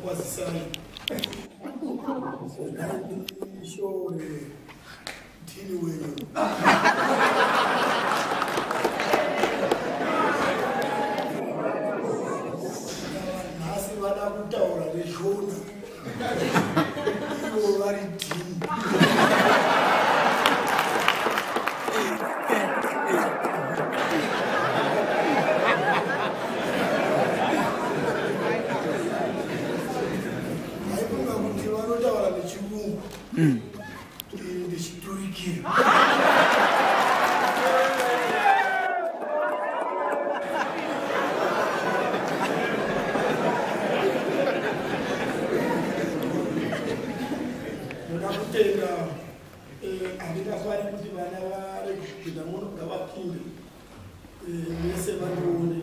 Kukwazisai ndishore ndini wenyu. Nhasi vada kutaura neshona, ivo vari dhini. Aifunga kuti vanotaura nechirungu, ndichiturikira. Ndoda kutenda. Handingafari kuti vana varege kupinda muno, ngavapinde vese vandione.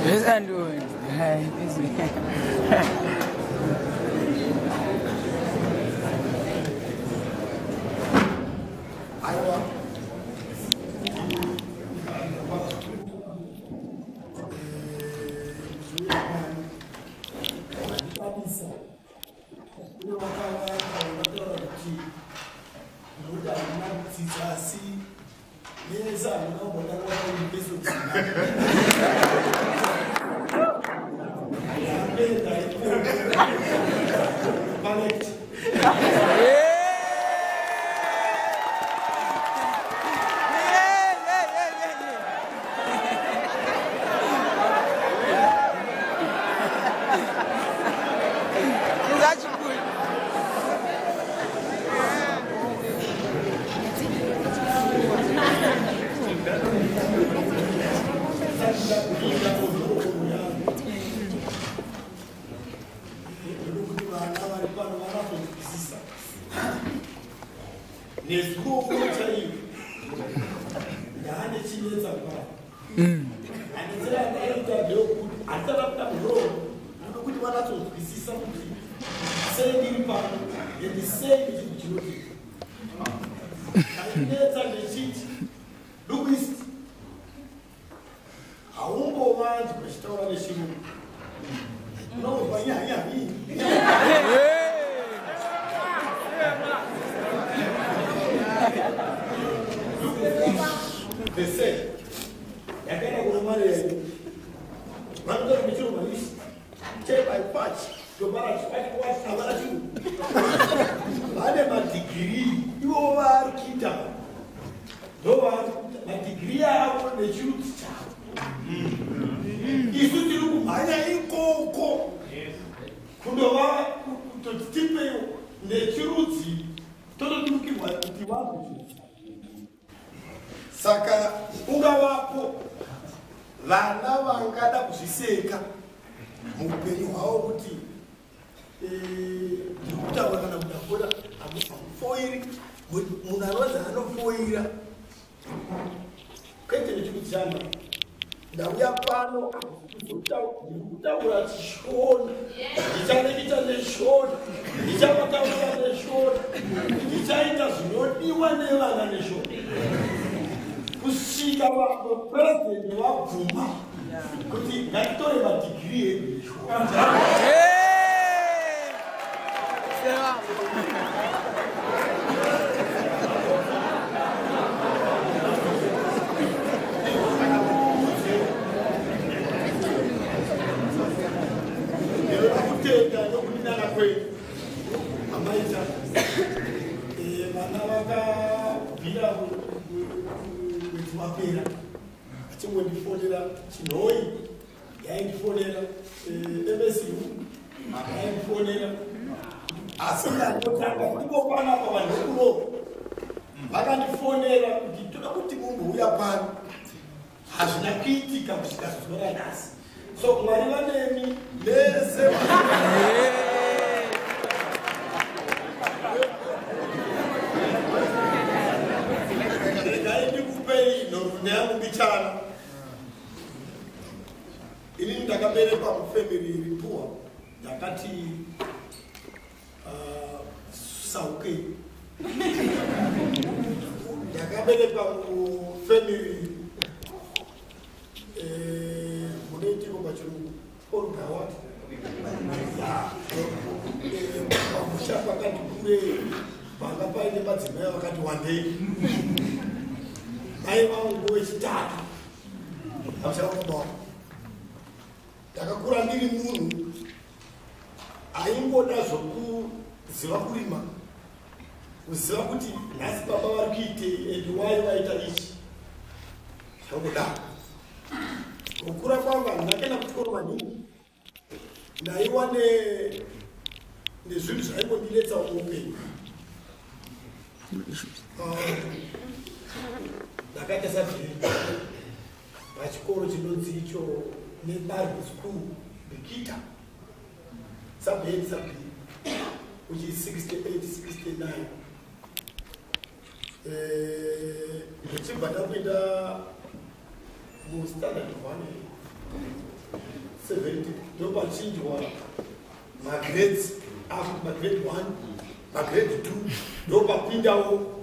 Yes, and Hi, busy. Aiwa, zviuya kune vakawanda vanotaura kuti nokuti hamuna kudzidza, asi mese hamuna kumbotanga pauniversity. Yapenda ikoko palect. That's good. Ndokuti vana vari pano vanazonzwisisa. Nezuro chaiyo ndaane chinetsa pano. Handitsira ndaita ndeyokuti handisada kuda mhororo, ndokuti vanatsonzwisisa kuti sei ndiri pano and sei ndichinhu chinotika. Chainetsa ndechiti lukwist haumbovanzi vachitaura nechirungu, unonzwa nyanya. The same yakaenda kuna mari yedu, vanotaura nechirungu isi chebaipachi havana chirungu, vane madhigirii ivo vari kuita ndo madhigirii avo nechirudzi chavo. Isu tiri kumhanya ikoko kundova kutoti tipeiwo nechirudzi, tototurukirwa kuti vanhu. Saka ungavapo vana vangada kuzviseka muupenyu hwavo kuti ndiri kutaura kana kudakora hamufoiri. Munhu anonzi anofoira kwete nechirudzi chama. Ndauya pano ndiri kutaura chishona, ndichanekita neshona, ndichavataura neshona, ndichaita zvinodiwa nevana neshona kusvika vapurezidendi vabvuma kuti ngatitore madhigirii edu neshona. Seva. Ndinoda kutenda nokudinana kwenyu amaita. Vana vakabvira mwedzi wapera achingondifonera. Chinhoi yaindifonera, MSU yaindifonera, asi ndangotanga ndipo panapa vanhu vekuno vakandifonera kuti toda kuti mumbouya pano. Hazvina kuitika kusvika zuva ranhasi. So Mwari vanemi mese. Regai ndikupei nhoroondo yangu mbichana. Inini ndakaberekwa mufamily iri poor, ndakati saukei. Ndakaberekwa mufamily munoitiko pachirungu orugawati, pamusha pakati kurei panga paine madzimai vakati wandei. Mai vangu wechitatu pamusha wababa wangu. Ndakakura ndiri munhu aingoda zvokuziva kurima, kuziva kuti nhasi baba vari kuitei and why vaita ichi, zvangodaro. Kukura kwangu handina kuenda kuchikoro maningi. Ndaiwa nezvinhu zvaingondinetsawo muupenyu. Ndakaita sabhiri pachikoro chinonzi icho nebarwe School, Bikita, sub-head, sub-B, which is 68 69. Ndichibva ndapinda mustandard 1 70, ndopachinjwa magrades aku magrade 1, magrade 2, ndopapindawo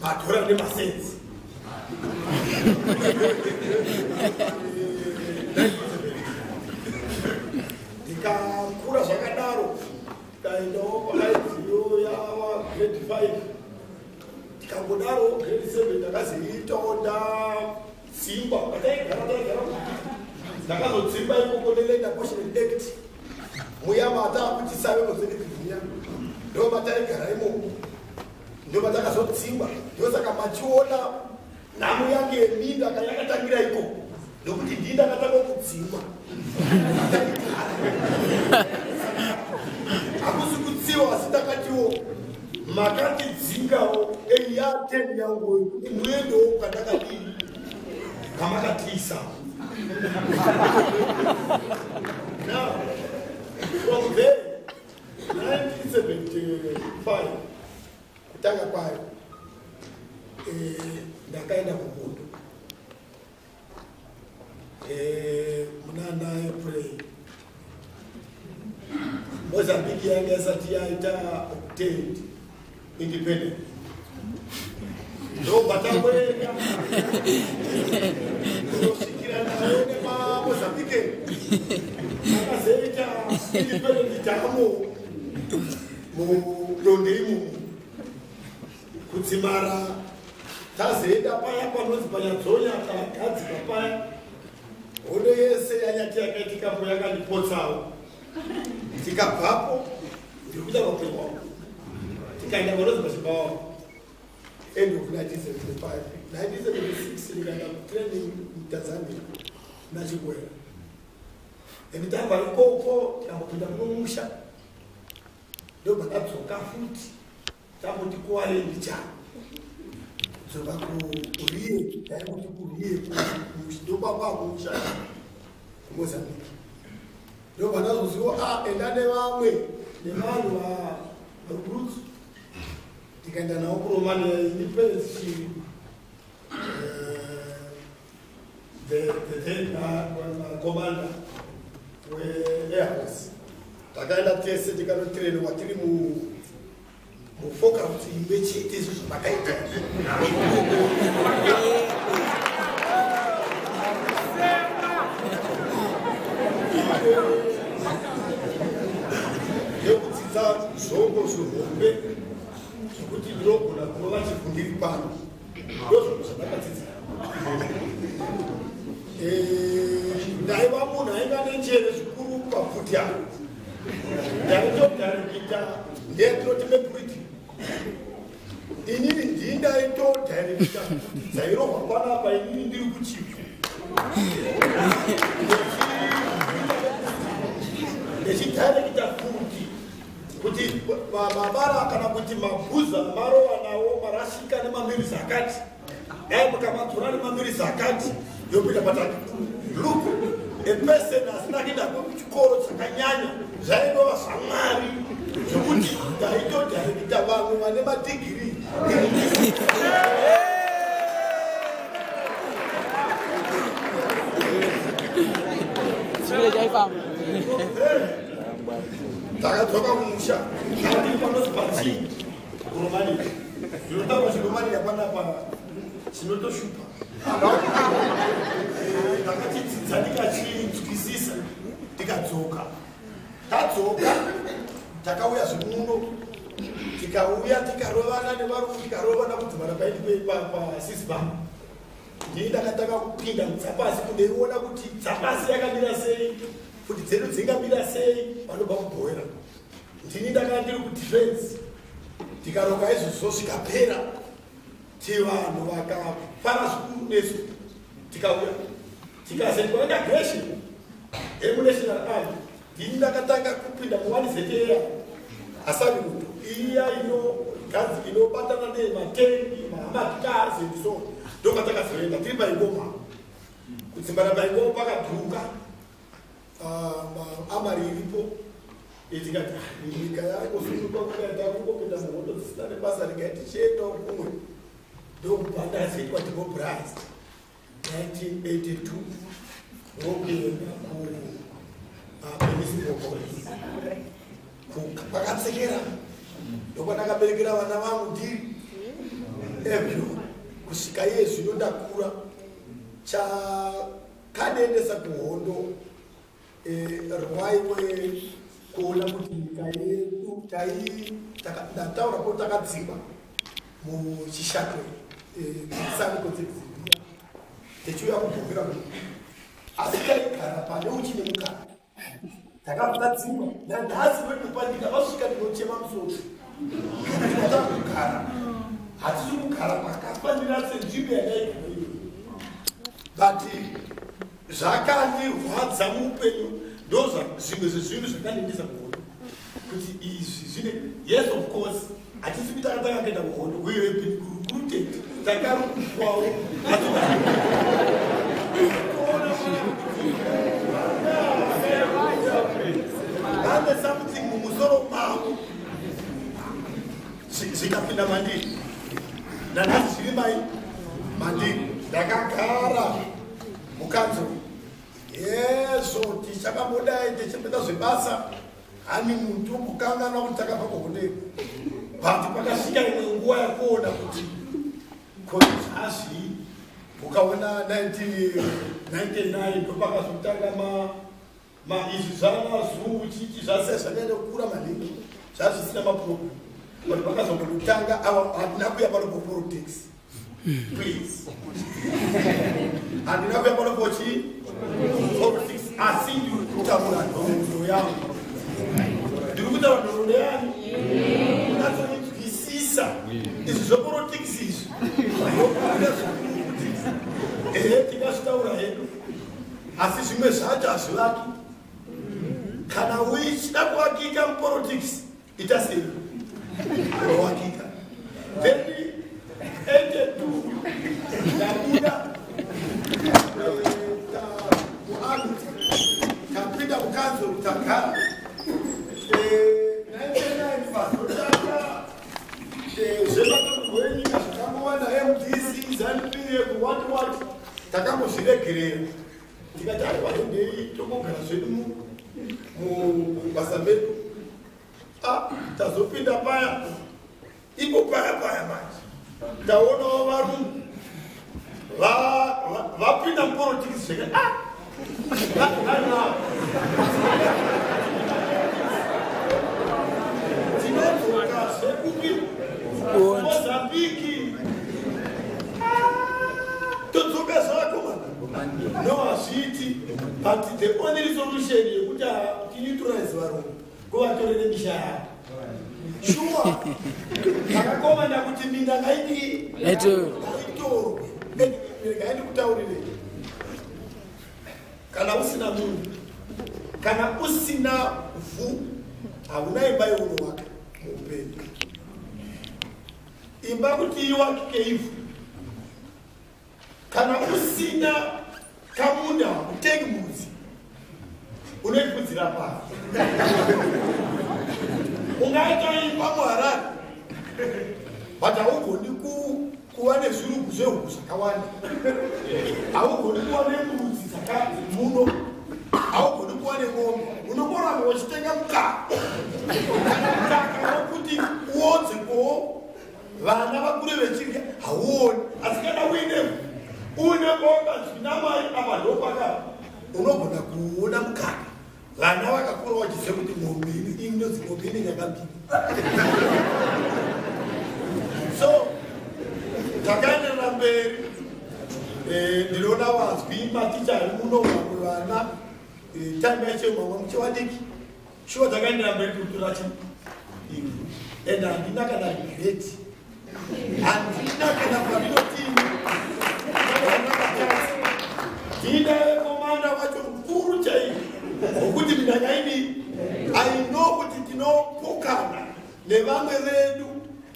madhora nemasensi. Ndikakura zvakadaro, tikaendawo pakaidziyo yava grade 5, tikangodaro grade 7 ndakazoitawo ndadzingwa. Pataigara taigara, ndakazodzingwa ikoko neLand Apportionment Act muya matakuti save mozendibhinya. Ndo mataigara imomo, ndo matakazodzingwa. Ndosaka machiona nhamo yange yeminda yakatangira ikoko, nokuti ndii ndakatanga kudzingwa. Hakusi kutsiwa, asi ndakatiwo makatidzingawo eya 10 yangu kuti muendewo kwandakadii kwamakatiisa. Now from there, 1975 kutanga kwayo, ndakaenda kuhondo munana April. Mozambique yanga isati yaita obtained independent. Ndobva tangoenda kunosvikira nayo nemaMozambique akazoita independent tamo mudonde imomo kudzimara tazoenda paya panonzi panyadzonya, tagadzika paya. Hondo yese yanyati yakaitikapo yakandipotsawo. Tikabvapo, ndiri kuita paupenyu hwangu, tikaenda panonzi pachimbawa end of 1975. 1976 ndikaenda kutraining muTanzania naChikwera, and tabva ikoko tikambopinda munomusha, ndobva tadzoka futi. Tamboti kuwarei ndichana kudzoka kuriye, taikuti kuriye ndokwakwaakumusha kuMozambique. Ndobva ndazoziva a enda nevamwe nevanhu varecruits, tikaenda navo kuRomania, Independence Chiri, the then commander weair force. Takaenda tese tikanotrainwa tiri muFokker imwe chete. Izvo zvamakaita izvo ndekudzidza zvombo zvihombe zvokuti ndinogona kurova chivhundiri pano. Ndozvinhu zvandakadzidza. Ndaiva munhu ainga nenjere zvikuru papfuti apo. Ndaitodirecta, ndeyatinoti mepuriti. Inini ndii ndaitodirecta pfuti dzairohwa panapa, inini ndiri kuchifu ndichidirecta pfuti kuti mabara kana kuti mabhuza marova nawo marasika nemamirisi akati, dai mukamadzora nemamirisi akati yopinda pataki. Look, a person asina kuenda kuchikoro chakanyanya, zvaingova zvaMwari zvokuti ndaitodirecta vamwe vane madhigiri. Takadzoka kumusha tiri panozi pachii kuRomania. Ndinotaura chiRomania panapa chinotoshupa. Ndakachidzidza ndikachinzwisisa tikadzoka. Tadzoka takauya zvimuno tikauya tikarovana nevarungu tikarovana kudzimara paidi pasisba. Ndini ndakatanga kupinda mudzapasi kundeiona kuti dzapasi yakamira sei, kuti dzedu dzingamira sei vanobva kubhowera. Ndini ndakanga ndiri kudefense tikaronga izvozvo zvikapera. Tivanhu vakafara zvikuru nesu tikauya tikazoitwa integration yemunational army. Ndini ndakatanga kupinda muwanizeteya asaviruto iya inobatana nematengi mahamadcars and so ndopatakazoenda tiri paingoma. Kudzimbana paingoma pakadhuka amari iripo tikati nyika yakusununguka kukaita kungopinda muhondo dzisina nebasa regai tichiendawo kumwe. Ndokubva ndazoitwa demobilized 1982 ndokuenda kuMunicipal College kwakatsekera ndokwandakaberekera vana vangu ndiri evyo kusvika iye zvino ndakura. Chakandiendesa kuhondo rwaiwe kuona kuti nyika yedu ndataura ko takadzingwa muchishakwe saniko dzedzimbia tichiuya kubhokera kuno, asi taigara pane uchi nemukaka. Takadzingwa nanhasi wedu vasvika ndinochema musoro takugara hatisi kugara pakafanira senzvimbo yataigara iyo. But zvakandirwadza muupenyu ndozvimwe zvezvinhu zvakandiendesa kuhondo kuti izvi zvine. Yes, of course hatisi kuti takatanga kuenda kuhondo. We have been recruited, takarukwawo. Kuona vane something mumusoro mavo zvikapinda mandiri nanhasi zviri mai mandiri. Ndakagara mukanzo yezvo tichakambodai tichipinda zvebasa hani muntu kukanganwa kuti takabva kuhondo. But pakasvika imwe nguva yakuona kuti ko zvazvii ukaona 1999 ndopakazotanga izvi zvana zuu chichi zvase zvanyanya kukura maningi zvazvisina maproblem, but pakazombotanga ava. Handina kuya pano politics, please, handina kuya pano pochi politics, asi ndiri kutaura nhoroondo yangu. Ndiri kutaura nhoroondo yani unatsoinzwisisa. Izvi zvepolitics izvi ndokuda zvikuru kuti ehe tingazvitaura hedu, asi zvimwe zvacho hazvivaki. Kana uchida kuvakika mupolitics ita sei unowakika. Then 82 ndabuda muarmy, tapinda mukanzuru, tagara. 99 pazotanga zvematongerwo enyika zvakangowanda, MDC, ZANU PF, what what, takambozviregerera tikati aiwa hendei tongogara zvedu mubasa medu. Ah, tazopinda paya ipo paya paya manje taonawo varungu vapinda mupolitics zveke. Ah, tinodzoka zvekupi Mozambiki, todzoka zvako mana no hazviiti. But the only solution yekuti tineutralize varungu kuvatorere misha yavo. Shuwa takakomanda kuti minda ngaidii ngaitorwe. Ngaindikutaurire, kana usina munhu, kana usina vhu, hauna imba yeunovaka muupenyu. Imba kuti iwakike ivhu. Kana usina kamunda hakutengi mbudzi, unoifudzira paa. Ungaita imba muHarare but haugoni kuva nezvirugu zvehuku zvakawanda, haugoni kuva nembudzi muno, haugoni kuva nengombe. Unogona kuona mukaka. Vana vakakura vachiziva kuti mombe inonzi mombe ine nyanga mbiri. So takaenderera mberi. Ndinoona vazwi maticha ari muno, vamwe vana time yacho mamwe muchivadiki. Shuwa takaenderera mberi kutora chi ivhu, and handina kana regret, handina kana pandinotini. Ndine commander wacho mukuru chaizvo wokuti minhanyaini. I know kuti tinopokana nevamwe vedu,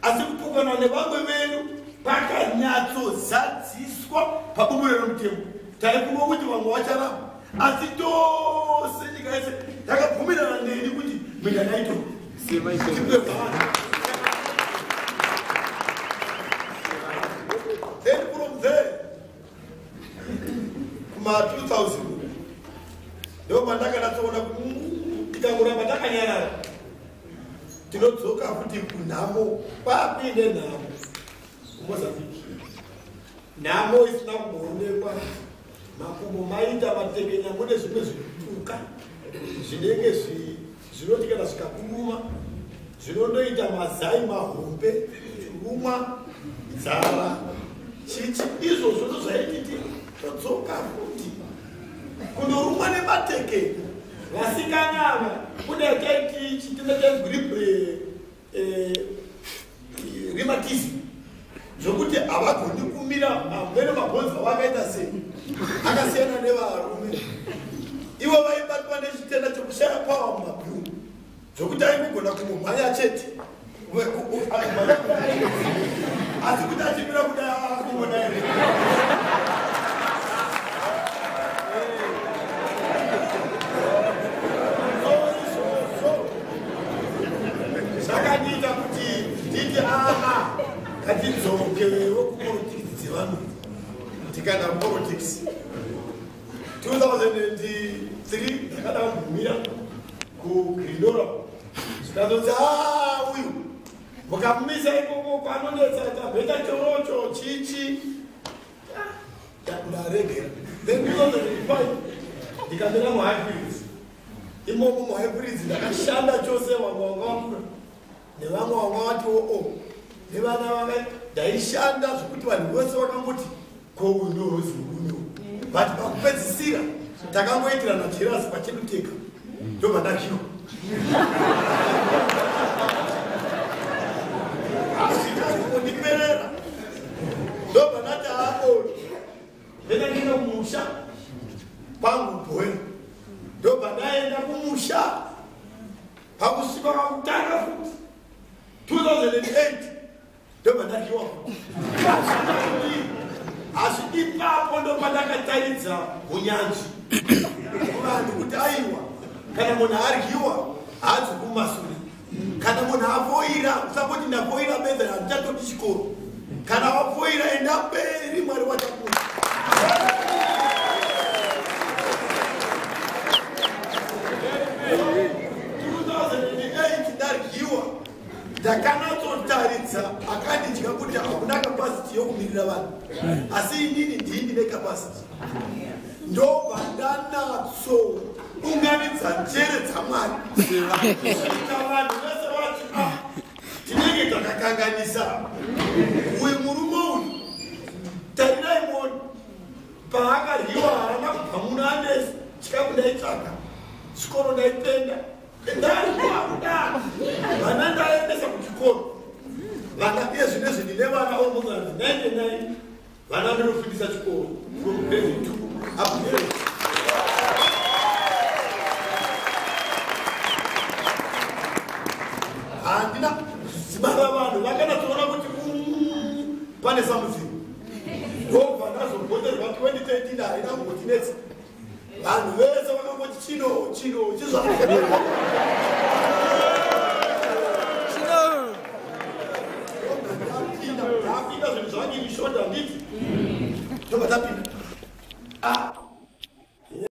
asi kupokana nevamwe vedu pakanyatsozadziswa pabumbiro remutemo. Taifunga kuti vamwe vacharamba, asi tose nyika yese takabvumirana neni kuti minhanya ito. Sema. Then from there kuma 2000 ndo pandakanatsoona kuti tikangoramba takanyarara tinodzoka futi kunhamo. Kwakuine nhamo kuMozambique, nhamo isina kumboonekwa. Makumbo maita matekenya, mune zvimwe zvipuka zvinenge zvinoti kana zvikakuruma zvinondoita mazai mahombe, chirumwa nzara chichi. Izvozvo ndozvaititi todzoka futi kundorumwa nematekenya. Vasikana ava kune yataiti chitenda chainzi rheumatism, zvokuti havagoni kumira. Mamwene mabhonzo avakaita sei akasiyana nevarume. Ivo vaibatwa nechitenda chokushaya power mumabhuru, zvokuti aingogona kumumhanya chete, asi kuti achimira kudai akumona here. Izvozvo zvakandiita kuti nditi, aa, ngatidzokewo kupolitics dzevanhu. Tikanda politics 2003, ndakada kumbomira kuGrindora, zvikazonzi, a, uyu mukamumisa ikoko kwanonetsa, tabheta chorocho chichi. Ndaregera. Then 2005 ndikamira muHighfields. Imomo muHighfields ndakashanda chose. Vamwe vanga vakura nevamwe vanga vati oo nevana vanga, ndaishanda zvokuti vanhu vose vakangoti, ko uyu ndorozi murume uyu. But pakupedzisira takangoitirana jealous pachedu tega, ndobva ndadyiwa. Asvika kundiperera, ndobva ndati haakoni, ndenda ndine kumusha kwangu Bhoera. Ndobva ndaenda kumusha. Pakusvika kakutanga futi 2008, ndobva ndadyiwa futi. Asi ipapo ndopandakataridza unyanzvi kuvanhu kuti aiwa, kana munhu aryiwa haadzi kumasure. Kana munhu afoira, usangoti ndafoira bedza, handichatoti chikoro. Kana wafoira, enda mberi, Mwari wachakura. 2008 ndaryiwa, ndakanatsotaridza akandidya kuti hakuna capacity yokumirira vanhu, asi inini ndii ndine capacity. Ndobva ndanatsounganidza njere dzaMwari kusvika vanhu vese vati, "Ah, tinenge takakanganisa uyu murume uyu. Tarirai muoni, paakaryiwa haana kubva muno anesi. Chikafu ndaitsvaga, chikoro ndaipenda. Ndaryiwa kudaro, vana ndaendesa kuchikoro. Vana iye zvinezvi ndine vana almost 99 vana ndinofundisa chikoro from grade 2 up to grade. Handina zibara. Vanhu vakanatsoona kuti pane something. Ndobva ndazobhoterwa 2013. Haina kumbotinetsa. Vanhu vese vakangoti chino chino chizva. Chino. Tapinda, zvinhu zvangu ishota, handiti? Ndobva tapinda. Ah,